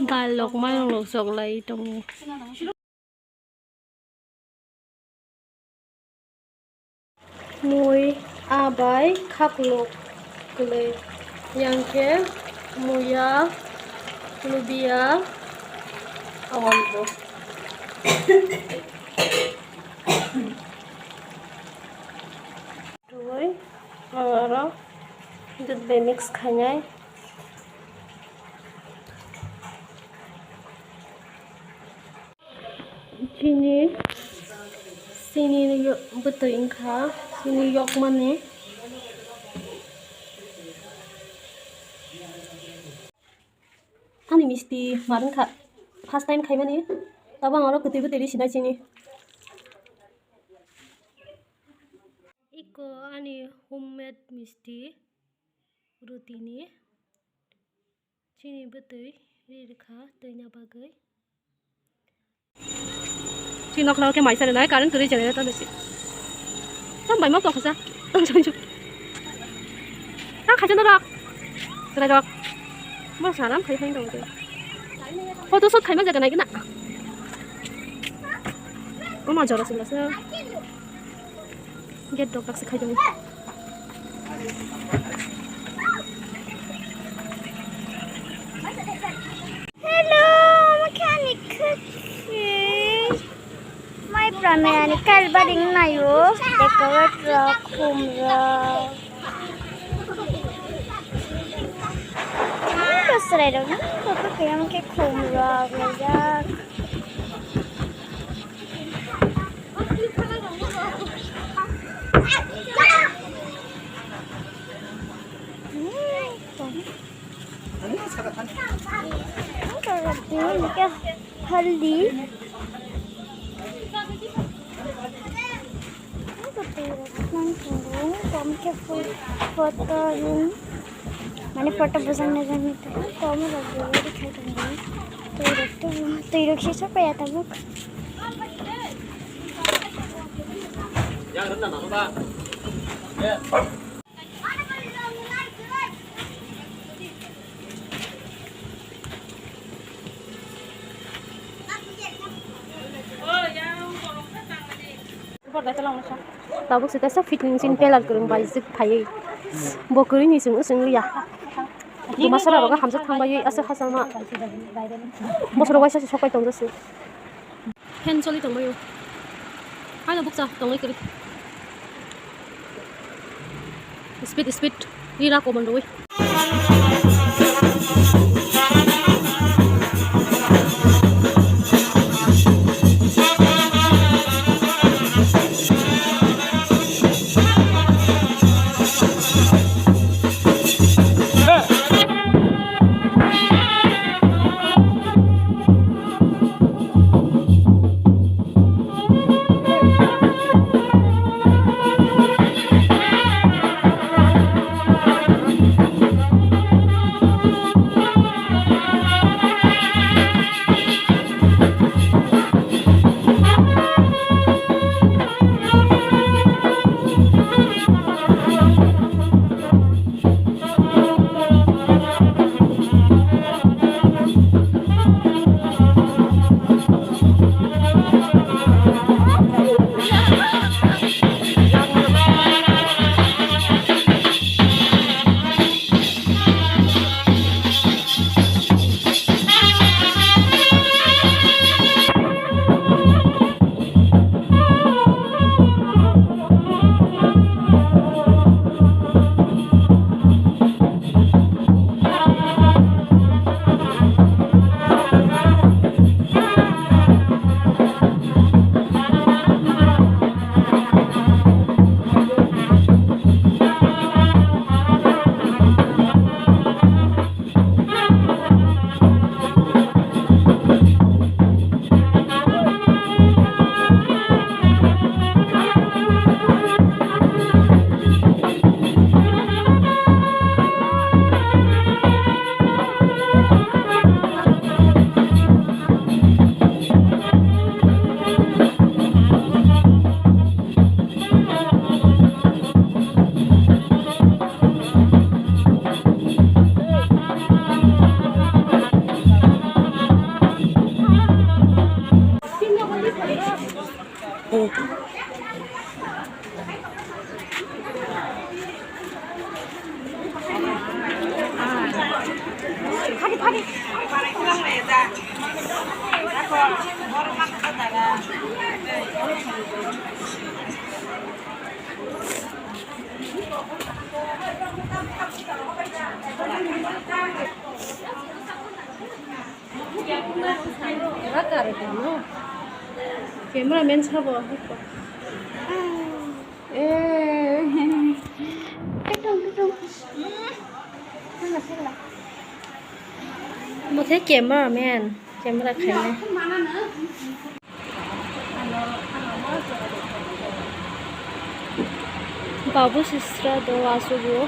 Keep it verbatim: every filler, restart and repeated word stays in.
Dal rok, mairung rok choklai tongo. Mui, abai, khakluk kwlwi, yang khe muya, lubiya, abo. Rwui ang aro dudh bai mix khainai. Chini, chini yo-, bwtwi wngkha, chini yokmani. Ani misti mar wngkha, first time khaimani, tabuk ang oro kwtwi bwtwi ri sinai chini. Iko ani homemade misti rutini. Chini bwtwi ri rwkha twina bagwi. Chini nokla o khe maisa rwnai, current kwrwi generator bai se. Tam bai ma tong khaisa. Tam chong chong. Ta khaisa norok. Chwrai rok. Bo saram khai khai tong khe. Photo shoot khaima jaga nai gana. Oma jora sila sa. Gate rok baksa khai tongo. Hello, omo khe ani khwkhwi. Mai pramani kalbari wngnaio. Decorate rok, khum rok. Ani bwswrai rok, ani khwkhwi omo khe khum rok laijak. Haldi. Photo room. Mane photo bujang na jani to. Komo rok bo ready khai tongo. Twi rok to, twi rok se sopai ya tabuk. Tabuk se kaisa fitting chin tailor kwrwng bai jwk phaiwi. Bo kwrwini chwng wng chwng ya. Buma sora rogo hamjak thang bai aswk hachal ma. Bosoro waisa se sokai tong jasi. Fan choli tong bai o. Haino bukcha tong bai kwrwi. Speed, speed. Ri ra komon rwi. Cameraman sabo. Eh. Ketung, ketung. Mothe cameraman, camera khainai. Babu sisra do asugwo.